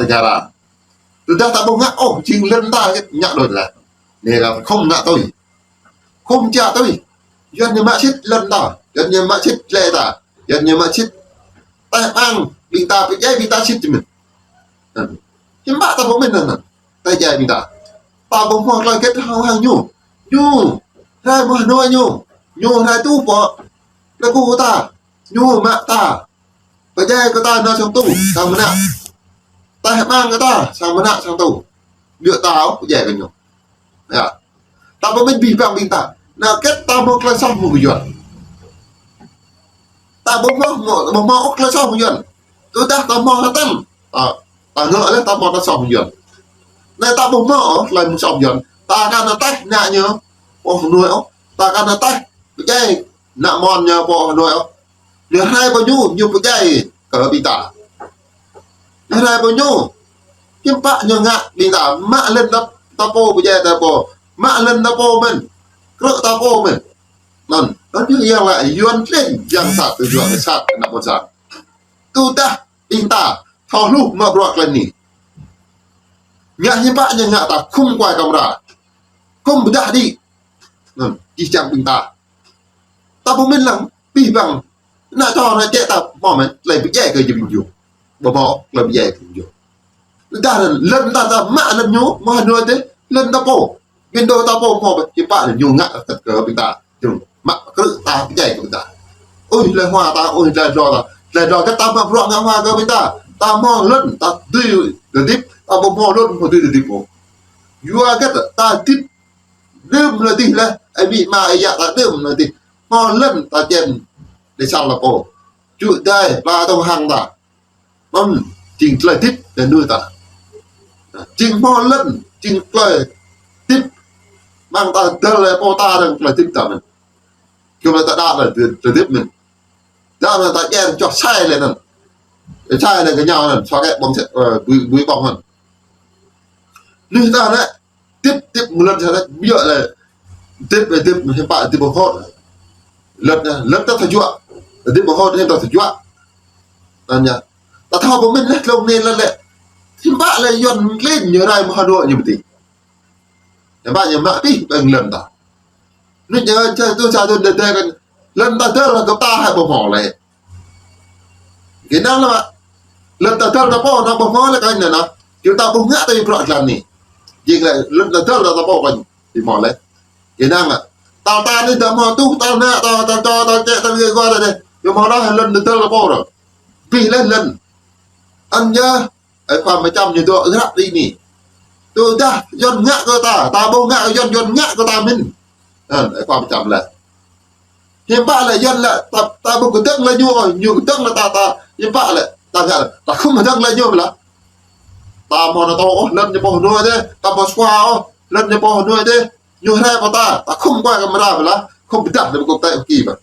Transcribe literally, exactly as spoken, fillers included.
Jara. Tơdah ta ƀu ngă ôh, jing lŏn ta ngă đôč lah. Anai lah khŏm ngă tui. Khŏm čă tui. Yuan ñu mă sĭt lŏn ta. Yuan ñu mă sĭt tơlơi ta. Yuan ñu mă sĭt tơlơi ƀing ta, ƀing ta pơdjai ƀing ta sĭt mơ̆n. Hiư̆m pă ta ƀu mĭn anŭn. Tơlơi djai ƀing ta. Ta ƀu hmâo tơlơi hơget hăng hăng ñu. Ñu rai mơ̆ng Hà Nội ñu. Ñu rai tŭ pơ tơlơi kơ ta. Ñu mă ta. Pơdjai kơ ta nao sang tŭ, sang mơnă. Ta hơmang kơ ta, sang mơnă sang tŭ. Biă ta ôh, pơdjai kơ ñu. Yă. Ta ƀu mĭn abih bang ƀing ta. Anŭn hơget ta hmâo tơlơi soh mơ̆ng Yuan. Ta ƀu hmâo, ƀu hmâo ôh tơlơi soh mơ̆ng Yuan. Tơdah ta hmâo hơtăn. Ta, ta ngă lĕ ta hmâo tơlơi soh mơ̆ng Yuan. Anai ta ƀu hmâo ôh tơlơi soh mơ̆ng Yuan. Ta kăn tơlơi ană ñu pơ Hà Nội ôh. Ta kăn tơlơi pơdjai ană mơnuih ñu pơ Hà Nội ôh. Ñu rai pơ ñu, ñu pơdjai kơ ƀing ta. Ñu rai pơ ñu. Hiư̆m pă ñu ngă ƀing ta, mă lŏn ta, ta pô pơdjai ta pô. Mă lŏn ta pô mơ̆n. Krư̆ ta pô mơ̆n. Anŭn, anŭn ñu yang laĭ Yuan tlĕnh yang sat tơjuă sat ană ƀôn sang. Tơdah ƀing ta thâo hluh mă bruă tlĕnh anai. Ngă hiư̆m pă ñu ngă ta khŏm kuai kamra. Khŏm pơdah đĭ. Anŭn, čih čang ƀing ta. Ta ƀu mĭn lăng, abih bang. Ană čô ană čĕ ta hmâo mơ̆n, tơlơi pơdjai kơ jing ƀing ñu. Ƀu hmâo, tơlơi pơdjai kơ jing ƀing ñu. Tơdah lŏn ta, ta mă lŏn ñu, mơ̆ng Hà Nội tĕ, lŏn ta pô. Ƀing dŏ ta pô hmâo, hiư̆m pă ñu ngă kơ ƀing ta. Jing mă krư̆ ta pơdjai kơ ƀing ta. Ôi, tơlơi hua ta, ôi, tơlơi dlô ta. Tơlơi dlô kơ ta mă bruă ngă hua kơ ƀing ta. Ta hmâo lŏn, ta dưi tơdip, ta ƀu hmâo lŏn, ƀu dưi tơdip ôh. Yua kơ ta, ta hơdip, đưm lŏn tih lĕ, ơi amĭ ama ơi yă ta đưm lŏn tih. Hmâo lŏn ta čem, đe sang lŏn pô. Čư̆ đai, pla tông hăng ta. Anŭn, jing tơlơi hơdip lĕ mơnuih ta. Jing hmâo lŏn, jing tơlơi hơdip. Mơ̆ng ta dơ̆l lĕ pô ta dơ̆ng tơlơi hơdip ta mơ̆n. Kơ̆m lĕ ta đa lĕ tơlơi hơdip mơ̆n. Đa lĕ ta djai čoh sai lĕ anŭn. Sai lĕ kơ ñu anŭn, sô kĕ ƀơ̆ng sĕ, ơ, bui, bui ƀơ̆ng anŭn. Mơnuih ta lĕ, hơdip, hơdip mơ̆ng lŏn sa lĕ, biă lĕ, hơdip, hơdip, hiư̆m pă hơdip ƀu hŏt. Lŏn, lŏn ta tơjuă, hơdip ƀu hŏt, hiư̆m ta tơjuă. Anŭn yơh. Ta thâo pơmĭn lĕ, tlông anai lĕ lĕ. Hiư̆m pă lĕ Yuan klin ñu rai mơ̆ng Hà Nội ñu pơtih. Hiư̆m pă ñu mă abih bang lŏn ta. Anŭn yơh, čơ tŭ sa tŭ đe đe kăn, lŏn ta dơ̆l lĕ kơ ta hă ƀu hmâo lĕ. Kơ năng lĕ mă. Lŏn ta dơ̆l ta pô, năng ƀu hmâo lĕ kăn anŭn. Yua ta ƀu ngă tui bruă jơlan anai. Jing lĕ, lŏn ta dơ̆l ta pô kăn, ƀu hmâo lĕ. Kơ năng lĕ. Ta ta anai ta hmâo tŭ, ta ană, ta, ta čô, ta čĕ, ta lĕ gua ta anai. Ƀu hmâo lĕ lŏn ta dơ̆l ta pô ră. Abih lĕ lŏn. Anŭn yơh, ơi khua mơčăm ñu dŏ ră anai. Tơdah Yuan ngă kơ ta, ta ƀu ngă kơ Yuan, Yuan ngă kơ ta mơ̆n. Anŭn, ơi khua mơčăm lĕ. Hiư̆m pă lĕ Yuan lĕ, ta, ta ƀu kơdơ̆ng lĕ ñu, ñu kơdơ̆ng lĕ ta, ta, hiư̆m pă lĕ, ta ngă, ta khŏm kơdơ̆ng lĕ ñu mơ̆n lah. Ta hmâo NATO ôh, lŏn ñu pơ Hà Nội tĕ, ta hmâo Moskva ôh, lŏn ñu pơ Hà Nội tĕ, ñu rai pơ ta, ta khŏm kuai kamra mơ̆n lah, khŏm pơdah lĕ pơ quốc tế Hoa Kỳ mơ̆n.